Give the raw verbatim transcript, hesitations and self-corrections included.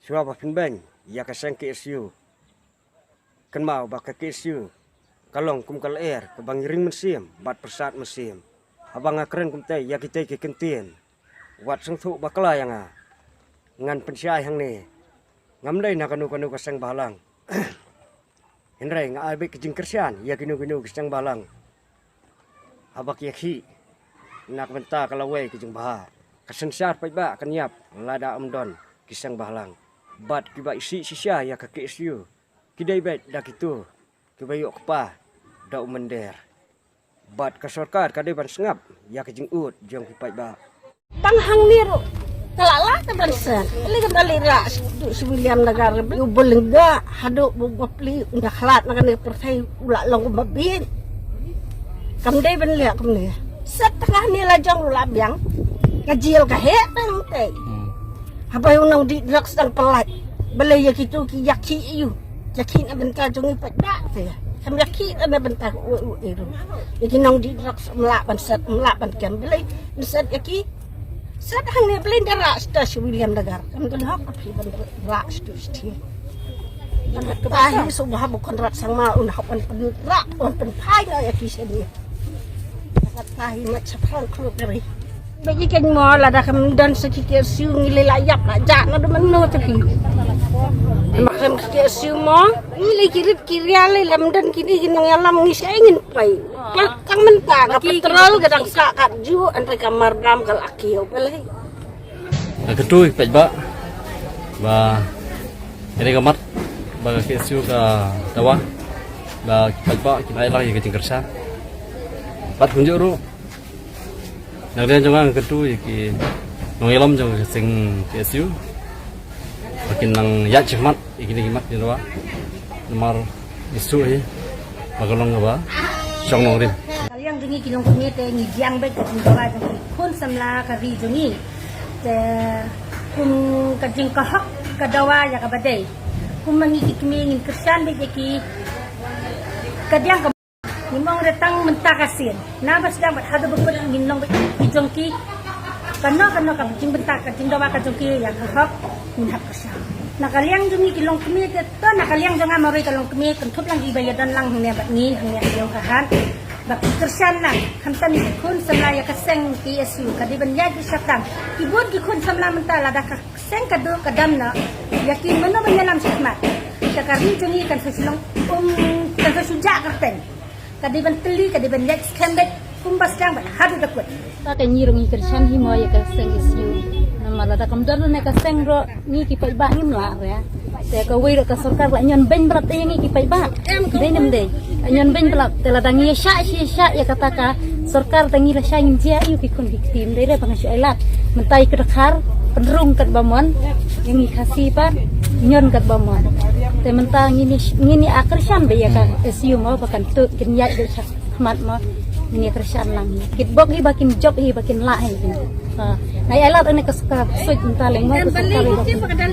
Shuwa ba pynbeiñ ïa ka seng K S U, kynmaw ba ka K S U ka long kum ka lyer kaba ngi ring mynsiem bad pyrsad mynsiem. Haba nga kren kumta ïa kitei ki kyntien, wat sngewthuh bakla ïa nga. Ngan pynshai hangne, ngam dei na kano kano ka seng bhalang. Hynrei nga ai beit ka jingkyrshan ïa kino kino ki seng bhalang haba ki ïakhih na ka bynta ka lawei ka jingbha. Ka synshar paidbah kan ïap lada ym don ki seng bhalang. Bad kiba isih shisha ïa ka K S U ki dei beit da kito kiba ïoh kpa da u mynder. Bad ka sorkar ka dei ban sngap ïa ka jingud jong ki paidbah. Tang hangne ruh ka la lah te ban sngap. Lei ka dali ra du si William Nagar u Bolengga haduh bu bapli u na khlad na kane pyrthei u la long ba bin. Kam dei ban leh kumne. Set tengah ni la jong u la biang. Ka jil ka heh tang te. Haba u nong di drugs dang pynlait. Balei ïa kitu ki ïakhih ïa u. Ïakhih na bynta jong ngi paidbah te. Kam ïakhih na bynta u u iru. Ïa ki nong di drugs mlah ban set mlah ban kem balei. Set ïa ki. Set hangne balei da rah sta si William Nagar. Kam don hok ka phi ban rah stu sti. Tahi subha bu kon rak sang ma un hok ban pynrah un pynphai na ïa ki seni. Tahi mat sa phrang khlup dari. Ba ïa keiñ mo lada kam don sa ki K S U ngi lei la ïap la jah na da mano te phi. Ma kam ki K S U mo ngi lei ki rip ki ria lei lam don kine ki nongïalam ngi sa ngin pai. Ka tang mynta ka petrol ka dang sah katjuh hynrei ka mardam ka la kiew balei. Nga kyntu ïa ki paidbah ba kane ka mat ba ka K S U ka dawa ba ki paidbah kin ai lang ïa ka jingkyrshan. Bad kumjuh ruh na ka liang jong nga nga kyntu ïa ki nongïalam jong ka seng K S U ba kin nang ïaid shakhmat ïa kine ki mat ki dawa. Namar ïa shu hi ba ka long kaba shong nongrim. Ka liang jong ngi ki longkmie te ngi biang beit ka jingdawa jong ki khun samla ka ri jong ngi. Te kum ka jingkahok ka dawa ïa kaba dei. Kum ma ngi ki kmie ngin kyrshan beit ïa ki ka diang ka Ngim ong re tang mynta ka sien. Naba sdang bad haduh ba kut ngin long bad ki jong ki. Kano kano ka jingbynta ka jingdawa ka jong ki ïa ka hok ngin hap kyrshan. Na ka liang jong ngi ki longkmie te to na ka liang jong nga marwei ka longkmie kynthup lang kiba ïadon lang hangne bad ngi hangne ha ïew ka hat. Ba ki kyrshan lang khamtam ki khun samla ïa ka seng K S U ka dei ban ïaid beit shatang. Ki bun ki khun samla mynta lada ka seng ka duk ka dam noh ïa ki mano ban ïalam shakhmat. Te ka ri jong ngi kan sa shu long um kan sa shu jah kyrteng. Ka dei ban tylli ka dei ban leit skhem beit kumba sdang bad haduh da kut. Ta ka ngi ruh ngi kyrshan hi mo ïa ka seng K S U. Namar lada kam don ne ka seng ruh ngi ki paidbah ngim lah re. Te kawei ruh ka sorkar la ñion beiñ bad te ngi ki paidbah. Dei ne ym dei. Ñion beiñ bad te lada ngi ïa shah shi shah ïa kata ka sorkar te ngi la shah ngin jia ïa ki khun ki kti. Dei re ba nga shu ai lad mynta ïa ka dkhar pynrung katba mon ïa ngi Khasi pat ñion katba mon. Te mynta ngin ïa ngin ïa kyrshan beit ïa ka S U mo ba kan tuh kin ïaid beit sha khmat mo. Ngin ïa kyrshan lang hi. Kit bok hi ba kin jop hi ba kin lah hi. Ha. Nai ai lad ane ka sorkar suit mynta leng mo ka sorkar.